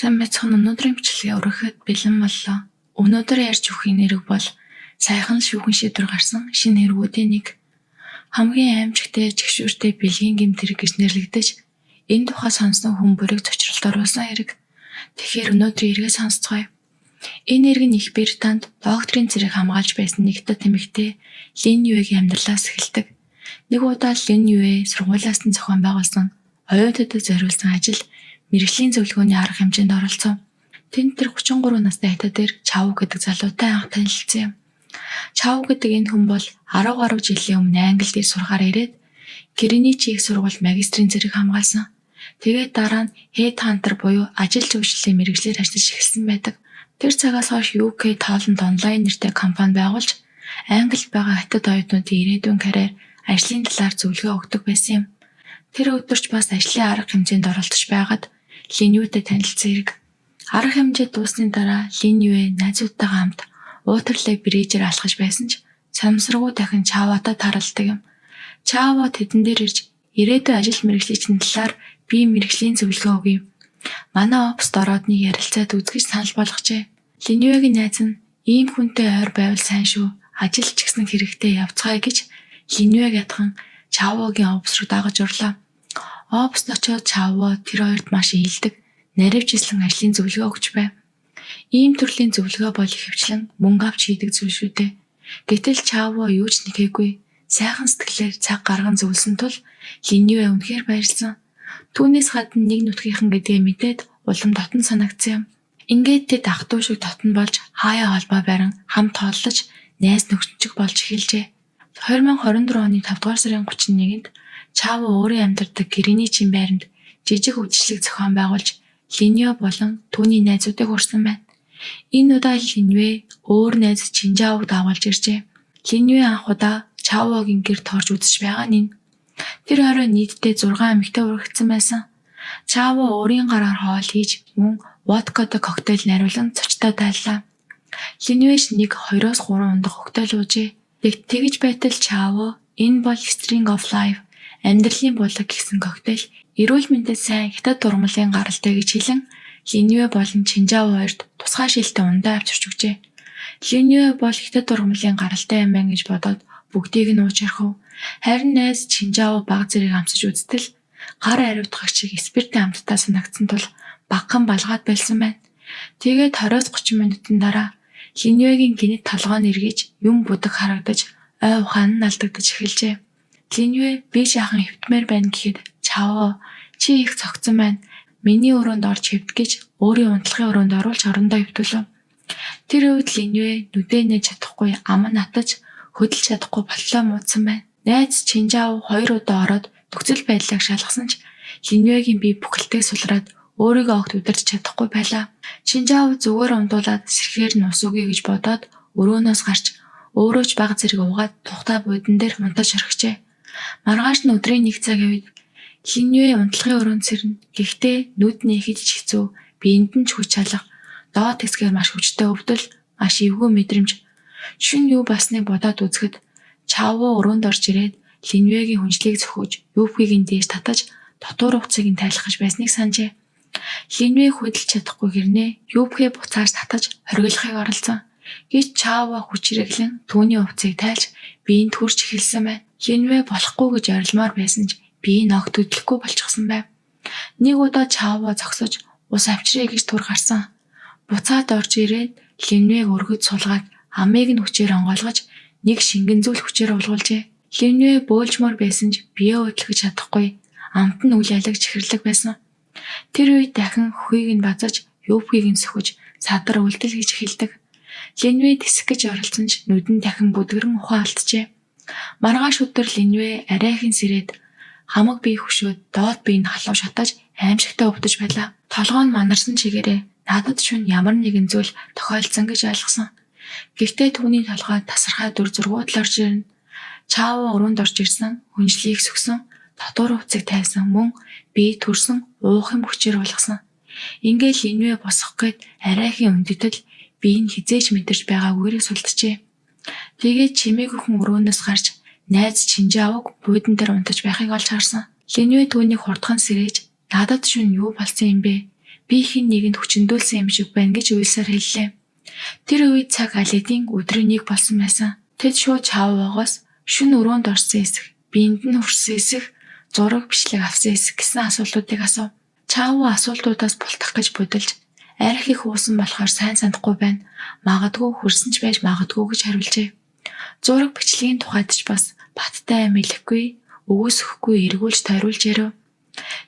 Сайн байцгаана, өнөөдрийн бичлэгээ өргөхөд бэлэн боллоо. Өнөөдөр ярьж өгөх нэрэг бол саяхан шүүхэн шийдвэр гарсан шинэ хэрэгүүдийн нэг. Хамгийн аимшигтэй, чигшүүртэй бэлгийн гэмт хэрэг гэж нэрлэгдэж, энэ тухай сонссон хүн бүрийг цочролд оруулсан хэрэг. Тэгэхээр өнөөдрийн эргээ сонсцгоё. Энэ хэрэг нь Их Британд докторийн цэрэг хамгаалж байсан нэг хятад эмэгтэй Лин Юэгийн амьдралаас эхэлдэг. Нэг удаа Лин Юэ сургуулиас нь зохион байгуулсан оюутнуудад зориулсан ажил мэргэжлийн зөвлөгөөний арга хэмжээнд оролцов. Тэнд тэр 33 настай хятад дээр Чав гэдэг залуутай анх танилцсан юм. Чав гэдэг энэ хүн бол 10 гаруй жилийн өмнө Англид ир сурахаар ирээд Гринвич их сургуульд магистрийн зэрэг хамгаалсан. Тэгээд дараа нь Head Hunter буюу ажил зөвшөллийн мэргэжлээр ажиллаж эхэлсэн байдаг. Тэр цагаас хойш UK Talent онлайн нэртэй компани байгуулж, Англид байгаа хятад оюутнуудын ирээдүйн карьер, ажлын талаар зөвлөгөө өгдөг байсан юм. Тэр өдөр ч бас ажлын арга хэмжээнд оролцож байгаад Лин Ютэй танилцсан хэрэг. Арга хэмжээ дууссаны дараа Лин Юэ найзуудтайгаа хамт Уотерлээ брижээр алхаж байсан ч санамсаргүй дахин Чаваатай тааралдаг юм. Чава тэдэн дээр ирж, ирээдүйн ажил мэргэжлийн талаар би мэргэжлийн зөвлөгөө өгье. Манай оффист ороод нэг ярилцаад үзэж санал болгожээ. Лин Юэгийн найз нь ийм хүнтэй ойр байвал сайн шүү. Ажил ч гэсэн хэрэгтэй, явцгаая гэж Лин Юэг ятган Чаваагийн офис руу дагаж орлоо. Оффист очиод Чаваа тэр хоёрт маш ээлдэг, наривчлан ажлын зөвлөгөө өгч байв. Ийм төрлийн зөвлөгөө бол ихэвчлэн мөнгө авч хийдэг зүйл шүү дээ. Гэтэл Чаваа юу ч нэхээгүй. Сайхан сэтгэлээр цаг гарган зөвлөсөн тул Лин Юэ үнэхээр баярлсан. Түүнээс гадна нэг нутгийнхан гэдгээ мэдээд улам дотно санагдсан юм. Ингээд тэд ах дүү шиг дотно болж, хаяа холбоо барин, хамт хооллож, найз нөхөдчиг болж эхэлжээ. 2024 оны 5 дугаар сарын 31-нд Чаво өөрийн амьдардаг Гринвичийн байранд жижиг үдшилэг зохион байгуулж Лин Юэ болон түүний найзуудыг урьсан байна. Энэ удаа Лин Юэ өөр найз Чинжаог дагуулж иржээ. Лин Юэ анх удаа Чавогийн гэрт орж үзэж байгаа нь энэ. Тэр орой нийтдээ 6 эмэгтэй уригдсан байсан. Чаво өөрийн гараар хоол хийж, мөн водкатай коктейл найруулан цочтой тайллаа. Лин Юэ ч нэг 2-оос 3 ундаг коктейл уужээ. Тэгж байтал Чаво энэ бол String of Life, амьдралын булаг гэсэн коктейл, эрүүл мэндэд сайн хятад ургамлын гаралтай гэж хэлэн Лин Юэ болон Чинжао хоёрт тусгай шилтэй ундаа авчирч өгчээ. Лин Юэ бол хятад ургамлын гаралтай юм байна гэж бодоод бүгдийг нь ууж орхив. Харин найз Чинжао бага зэрэг амсаж үзтэл гар ариутгах шиг спиртийн амттай санагдсан тул багахан балгаад байлсан байна. Тэгээд 20-30 минутын дараа Лин Юэгийн гэнэт толгой нь эргэж, юм будаг харагдаж, ой ухаан нь алдагдаж эхэлжээ. Лин Юэ би жаахан хэвтмээр байна гэхэд Чаво чи их цогцсон байна. Миний өрөөнд орж хэвт гэж өөрийн унтлагын өрөөнд оруулж орондоо хэвтүүлв. Тэр үед Лин Юэ нүдээ нээж чадахгүй, ам нь атаж, хөдөлж чадахгүй болтлоо муудсан байна. Найз Чинжао хоёр удаа ороод нөхцөл байдлыг шалгасан ч Лин Юэгийн бие бүхэлдээ сулраад өөрийгөө огт удирдаж чадахгүй байлаа. Чинжао зүгээр унтуулаад сэргэхээр нь ус өгье гэж бодоод өрөөнөөс гарч өөрөө ч бага зэрэг уугаад тухтай буудан дээр унтаж орхижээ. Маргааш нь өдрийн 1 цагийн үед Лин Юэ унтлагын өрөөнд сэрнэ. Гэхдээ нүд нээхэд ч хэцүү, биед нь ч хүч алга, доод хэсгээр маш хүчтэй өвдөл, маш эвгүй мэдрэмж. Шөнө юу болсныг бодоод үзэхэд Чаво өрөөнд орж ирээд Лин Юэгийн хүнжлийг цохиож, юбкийг нь дээш татаж, дотуур хувцсыг нь тайлах гэж байсныг санажээ. Лин Юэ хөдөлж чадахгүй хэрнээ юбкээ буцааж татаж хориглохыг оролдсон. Гэвч Чаво хүч хэрэглэн түүний хувцсыг тайлж биед хүрч эхэлсэн байна. Лин Юэ болохгүй гэж орилмоор байсан ч бие нь огт хөдлөхгүй болчихсон байв. Нэг удаа Чаво зогсож ус авчиръя гэж түр гарсан. Буцаад орж ирээд Лин Юэг өргөд суулгаад амыг нь хүчээр онгойлгож, нэг шингэн зүйл хүчээр уулгуулжээ. Лин Юэ бөөлжмөөр байсан ч биеэ хөдөлгөж чадахгүй, амт нь үл алаг чихэрлэг байсан. Тэр үед дахин хөхийг нь базаж, юбкийг нь сөхөж, садар үйлдэл хийж эхэлдэг. Лин Юэ тэсэх гэж оролдсон ч нүд нь дахин бүдгэрэн ухаан алджээ. Маргааш өдөр Лин Юэ арайхан сэрээд хамаг бие хөшөөд, доод бие нь халуун шатаж, аимшигтай өвдөж байлаа. Толгой нь манарсан чигээрээ надад шөнө ямар нэгэн зүйл тохиолдсон гэж ойлгосон. Гэхдээ түүний толгойд тасархай дүр зургууд л орж ирнэ. Чаво өрөөнд орж ирсэн, хүнжлийг сөхсөн, дотуур хувцсыг тайлсан, мөн бие төрсөн уух юм хүчээр уулгасан. Ингээд Лин Юэ босох гээд арайхийн өндөтөл бие нь хэзээ ч мэдэрч байгаагүйгээрээ сулджээ. Тэгээд чимээгүйхэн өрөөнөөс гарч найз Чинжаог буудан дээр унтаж байхыг олж харсан. Лин Юэ түүнийг хурдхан сэрээж, надад шөнө юу болсон юм бэ? Би хэн нэгэнд хүчндүүлсэн юм шиг байна гэж уйлсаар хэллээ. Тэр үед цаг аль хэдийн өдрийн 1 болсон байсан. Тэд шууд Чаовоогоос шөнө өрөөнд орсон эсэх, биед нь хүрсэн эсэх, зураг бичлэг авсан эсэх гэсэн асуултуудыг асуув. Чаово асуултуудаас бултах гэж будилж, арх их уусан болохоор сайн санахгүй байна. Магадгүй хүрсэн ч байж магадгүй гэж хариулжээ. Зураг бичлэгийн тухайд ч бас баттай амь хэлэхгүй, өгөөсөхгүй эргүүлж тойруулж ярив.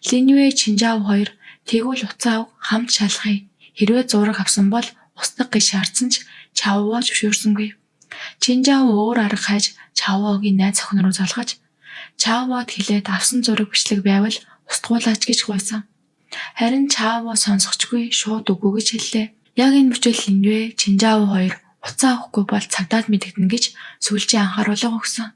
Линьвэ Чинжао хоёр тэгвэл утсаа авах хамт шалгая. Хэрвээ зураг авсан бол устгах гэж шаардсан ч Чаовоо зөвшөөрсөнгүй. Чинжао өөр арга хайж Чаовогийн найз охин руу залгаж Чаовод хэлээд авсан зураг бичлэг байвал устгуулаач гэж гуйсан. Харин Чаово сонсгочгүй шууд үгүй гэж хэллээ. Яг энэ мөчид Линьвэ Чинжао хоёр утсаа авахгүй бол цагдаад мэдэгдэнэ гэж сүүлчийн анхааруулга өгсөн.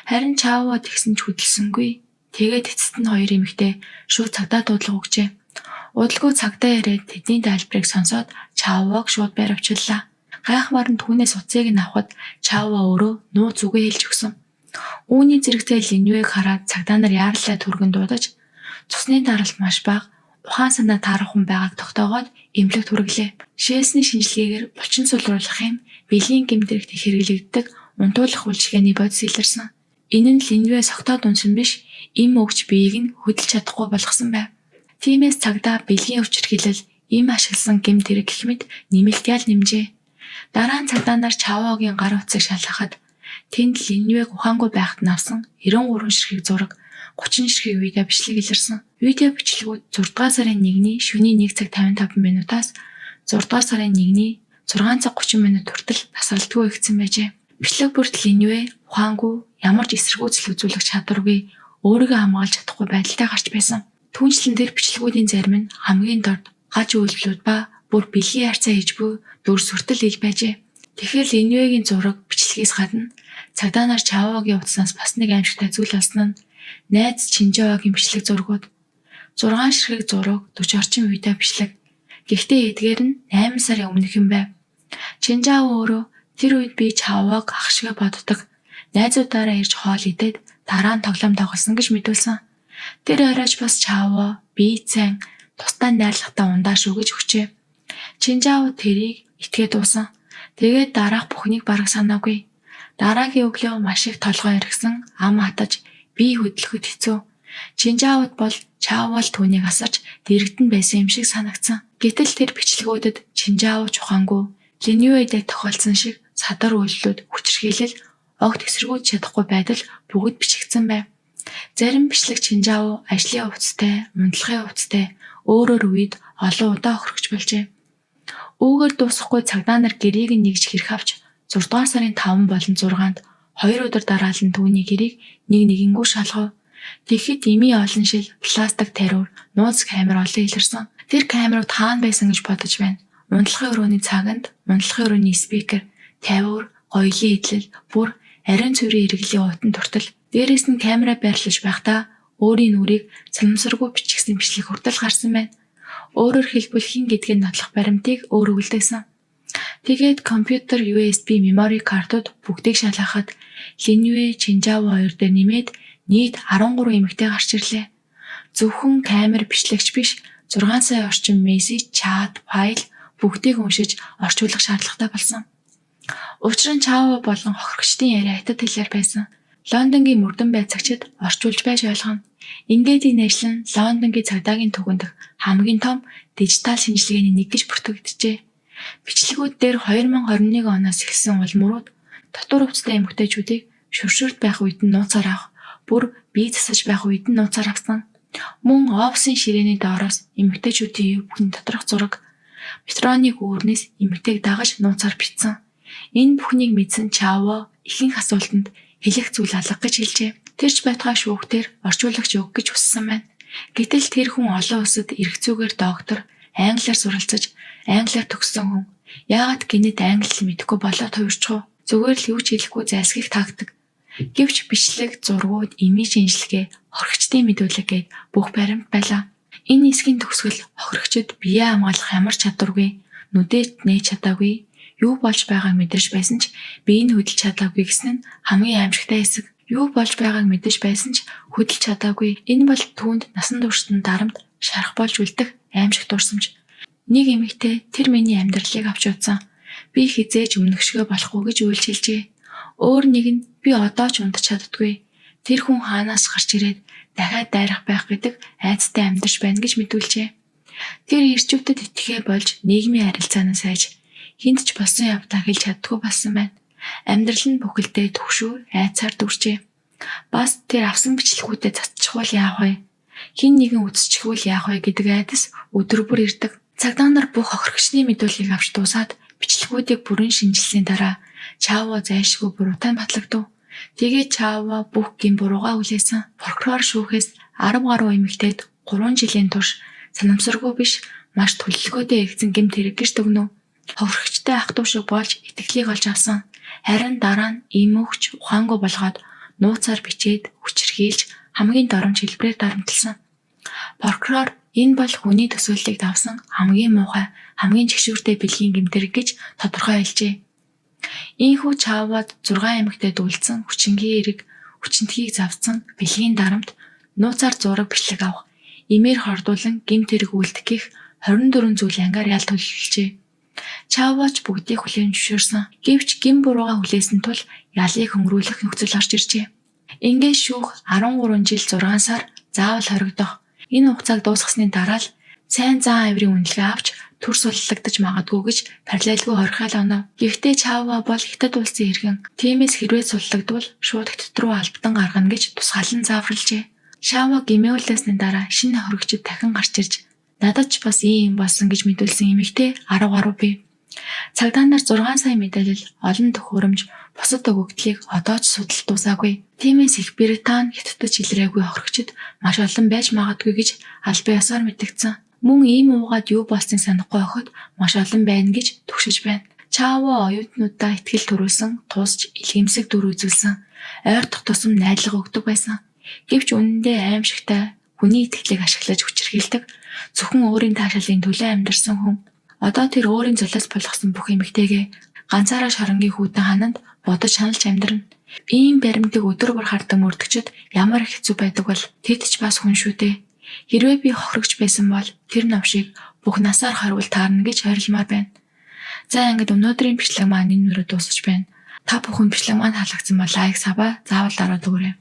Харин Чаово тэгсэн ч хөдөлсөнгүй. Тэгээд эцэст нь хоёр эмэгтэй шууд цагдаа дуудлага өгчээ. Удалгүй цагдаа ирээд тэдний тайлбарыг сонсоод Чаовог шууд баривчлалаа. Гайхмаар нь түүнээс утсыг нь авахад Чаово өөрөө нууц үгээ хэлж өгсөн. Үүний зэрэгцээ Линьвэг хараад цагдаа нар яаралтай түргэн дуудаж цусны даралт маш бага, ухаан санаа таарах хүн байгааг тогтоогоод эмнэлэгт хүргэлээ. Шээсний шинжилгээгээр булчин сулруулах юм бэлгийн гэмт хэрэгт хэрэглэгддэг унтуулах үйлчилгээний бодис илэрсэн. Энэ нь Линьвэ согтоод унсан биш, эм өгч биеийг нь хөдөлж чадахгүй болгосон байв. Тиймээс цагдаа бэлгийн хүчирхийлэл, эм ашигласан гэмт хэрэг гэх мэт нэмэлт ял нэмжээ. Дараа нь цагдаа нар Чаовогийн гар утсыг шалгахад тэнд Линьвэг ухаангүй байхад нь авсан 93 ширхэг зураг, 30 ширхэг видео бичлэг илэрсэн. Видео бичлэгүүд 6 дугаар сарын 1-ний шөнийн 1 цаг 55 минутаас 6 дугаар сарын 1-ний 6 цаг 30 минут хүртэл тасралтгүй хийгдсэн байжээ. Бичлэг бүрт Линьвэ ухаангүй ямар ч эсэргүүцэл үзүүлэх чадваргүй өөрийгөө хамгаалж чадахгүй байдалтай гарч байсан. Түүнчлэн тэр бичлэгүүдийн зарим нь хамгийн дорд гаж үйлдэлүүд ба бүр бэлгийн харьцаа хийж буй дүрс хүртэл ил байжээ. Тэгэхээр Линьвэгийн зураг бичлэгээс гадна цагдаа нар Чаовогийн утаснаас бас нэг аимшигтай зүйл олсон нь найз Чинжаогийн бичлэг зургууд. 6 ширхэг зураг, 40 орчим видео бичлэг. Гэхдээ эдгээр нь 8 сарын өмнөх юм байв. Чинжао өөрөө тэр үед би Чаовог ах шигээ боддог. Найзуудаараа ирж хоол идээд дараа нь тоглоом тоглосон гэж мэдүүлсэн. Тэр оройч бас Чаово бие сайн тусдаа найрлагатай ундаа шүү гэж өгчээ. Чинжао тэрийг итгээд уусан. Тэгээд дараах бүхнийг бараг санаагүй. Дараагийн өглөө маш их толгой эргэсэн, ам хатаж, бие хөдлөхөд хэцүү. Чинжаод бол Чаовол түүнийг асарч дэргэдэн байсан юм шиг санагдсан. Гэтэл тэр бичлэгүүдэд Чинжао ч ухаангүй, Линьюэд тохиолдсон шиг садар үйлдэлүүд, хүчирхийлэл, огт эсэргүүцэж чадахгүй байдал бүгд бичигдсэн байв. Зарим бичлэг Чинжао ажлын хувцастай, унтлахын хувцастай өөр өөр үед олон удаа хохирогч болжээ. Үүгээр дуусахгүй цагдаа нар гэрээг нь нэгж хэрэг авч 6 дугаар сарын 5 болон 6-нд 2 өдөр дараалан түүний гэрээг нэг нэгэнгүй шалгав. Тэгэхэд эмийн олон шил, пластик тариур, нууц камер олон илэрсэн. Тэр камерууд хаана байсан гэж бодож байна. Унтлахын өрөөний цаганд, унтлахын өрөөний спикер, тавиур, гоёлын идэл, бүр ариун цэврийн хэрэглийн утанд хүртэл. Дээрээс нь камера байрлаж байхдаа өөрийн нүрийг санамсаргүй бичигсэн бичлэг хүртэл гарсан байна. Өөрөөр хэлбэл хэн гэдгийг нотлох баримтыг өөр өгөлдөөсөн. Тэгээд компьютер, USB memory картууд бүгдийг шалгахад Линьвэ, Чинжао хоёр дээр нэмээд нийт 13 эмэгтэй гарч ирлээ. Зөвхөн камер бичлэгч биш, 6 сая орчим мессеж, чат, файл бүгдийг уншиж орчуулах шаардлагатай болсон. Учир нь Чао болон хохирогчдын яриа хятад хэлээр байсан. Лондонгийн мөрдөн байцаагчид орчуулж байж ойлгоно. Ингээд энэ ажил нь Лондонгийн цагдаагийн түүхэн дэх хамгийн том дижитал шинжилгээний нэг гэж бүртгэгджээ. Бичлэгүүд дээр 2021 оноос эхэлсэн улмөрүүд дотор хувцастай эмэгтэйчүүдийг шүршүрт байх үед нь нууцаар авах, бүр бие засаж байх үед нь нууцаар авсан. Мөн офисын ширээний доороос эмэгтэйчүүдийн юбкны доторх зураг, метроны гүүрнээс эмэгтэйг дагаж нууцаар бичсэн. Энэ бүхнийг мэдсэн Чаово ихэнх асуултанд хэлэх зүйл алга гэж хэлжээ. Тэр ч байтугай шүүхтэр орчуулагч өг гэж хүссэн байна. Гэтэл тэр хүн олон улсад эрх зүйгээр доктор, англиар суралцаж, англиар төгссөн хүн. Яагаад гэнэт англи хэл мэдэхгүй болоод хувирчих вэ? Зүгээр л юу ч хэлэхгүй зайлсхийх тактик. Гэвч бичлэг, зургууд, имиж шинжилгээ, хохирогчдын мэдүүлэг гээд бүх баримт байлаа. Энэ хэсгийн төгсгөл хохирогчид биеэ хамгаалах ямар ч чадваргүй, нүдээ нээж чадаагүй, юу болж байгааг мэдэрч байсан ч бие нь хөдөлж чадаагүй гэсэн нь хамгийн аимшигтай хэсэг. Юу болж байгааг мэдэж байсан ч хөдөлж чадаагүй. Энэ бол түүнд насан туршид дарамт шарах болж үлдэх аимшиг дурсамж. Нэг эмэгтэй тэр миний амьдралыг авч явсан. Би хэзээ ч өмнөхшгөө болохгүй гэж үйлчилжээ. Өөр нэг нь би одоо ч унтаж чаддаггүй. Тэр хүн хаанаас гарч ирээд дахиад дайрах байх гэдэг айдастай амьдарч байна гэж мэдүүлжээ. Тэр эрчүүдэд итгэхээ болж нийгмийн харилцаанаас айж хэнд ч болсон явдлаа хэлж чаддаггүй болсон байна. Амьдрал нь бүхэлдээ түгшүүр айдсаар дүүрчээ. Бас тэр авсан бичлэгүүдэд цацчихвал яах вэ? Хэн нэгэн үзчихвэл яах вэ гэдэг айдас өдөр бүр ирдэг. Цагдаа нар бүх хохирогчны мэдүүлгийг авч дуусаад бичлэгүүдийг бүрэн шинжилсэний дараа Чаво зайлшгүй буруутай нь батлагдав. Тэгээд Чаво бүх гэм буруугаа хүлээсэн. Прокурор шүүхээс 10 гаруй эмэгтэйд 3 жилийн турш санамсаргүй биш маш төлөвлөгөөтэй хийгдсэн гэмт хэрэг гэж дүгнэв. Хохирогчтой ах дүү шиг болж итгэлийг олж авсан. Харин дараа нь эмөөхч ухаангүй болгоод нууцаар бичээд хүчирхийлж хамгийн доромж хэлбэрээр дарамтласан. Прокурор энэ бол хүний төсөөллийг давсан хамгийн муухай, хамгийн чигшүүртэй бэлгийн гэмт хэрэг гэж тодорхой хэлжээ. Ийнхүү Чавод 6 эмэгтэйд үйлдсэн хүчингийн эрэг, хүчинтгийг завдсан бэлгийн дарамт, нууцаар зураг бичлэг авах, эмээр хордуулан гэмт хэрэг үйлдэх гэх 24 зүйл ангаар ял төлөвлөжээ. Чавоч бүгдийг хүлээн зөвшөөрсөн. Гэвч гэм буруугаа хүлээсэн тул ялыг хөнгөрүүлэх нөхцөл орж иржээ. Ингээд шүүх 13 жил 6 сар заавал хоригдох. Энэ хугацааг дуусгасны дараа л сайн зан авирын үнэлгээ авч төр суллагдаж магадгүй гэж параллельгүй хорихаал онов. Гэхдээ Чава бол Хятад улсын иргэн. Тиймээс хэрвээ суллагдвал шууд Хятад руу албадан гаргана гэж тусгаалan зааварлажээ. Чава гэмээүүлсний дараа шинэ хохирогчид дахин гарч ирж надад ч бас ийм юм болсон гэж мэдүүлсэн эмэгтэй 10 гаруй бий. Цагдаа нар 6 сая мэдээлэл, олон төхөөрөмж, бусад өгөгдлийг одоо ч судалж дуусаагүй. Тиймээс Их Британи, Хятадд ч илрээгүй хохирогчид маш олон байж магадгүй гэж албан ёсоор мэдэгдсэн. Мөн ийм уугаад юу болсныг санахгүй охид маш олон байна гэж түгшиж байна. Чаво оюутнуудаа итгэл төрүүлсэн, тусч илгэмсэг дүр үзүүлсэн, ойртох тусам найдлага өгдөг байсан. Гэвч үнэндээ аимшигтай хүний итгэлийг ашиглаж хүчирхийлдэг, зөвхөн өөрийн таашаалын төлөө амьдарсан хүн. Одоо тэр өөрийн золиос болгосон бүх эмэгтэйгээ ганцаараа шоронгийн хүйтэн хананд бодож шаналж амьдрна. Ийм баримтыг өдөр бүр хардаг мөрдөгчид ямар их хэцүү байдаг бол тэд ч бас хүн шүү дээ. Хэрвээ би хохирогч байсан бол тэр ном шиг бүх насаар хорвол таарна гэж ойрлмоор байна. За ингээд өнөөдрийн бичлэг маань энэ мөрөд дуусаж байна. Та бүхэн бичлэг маань таалагдсан бол like, sub аа заавал дараад өгөөрэй.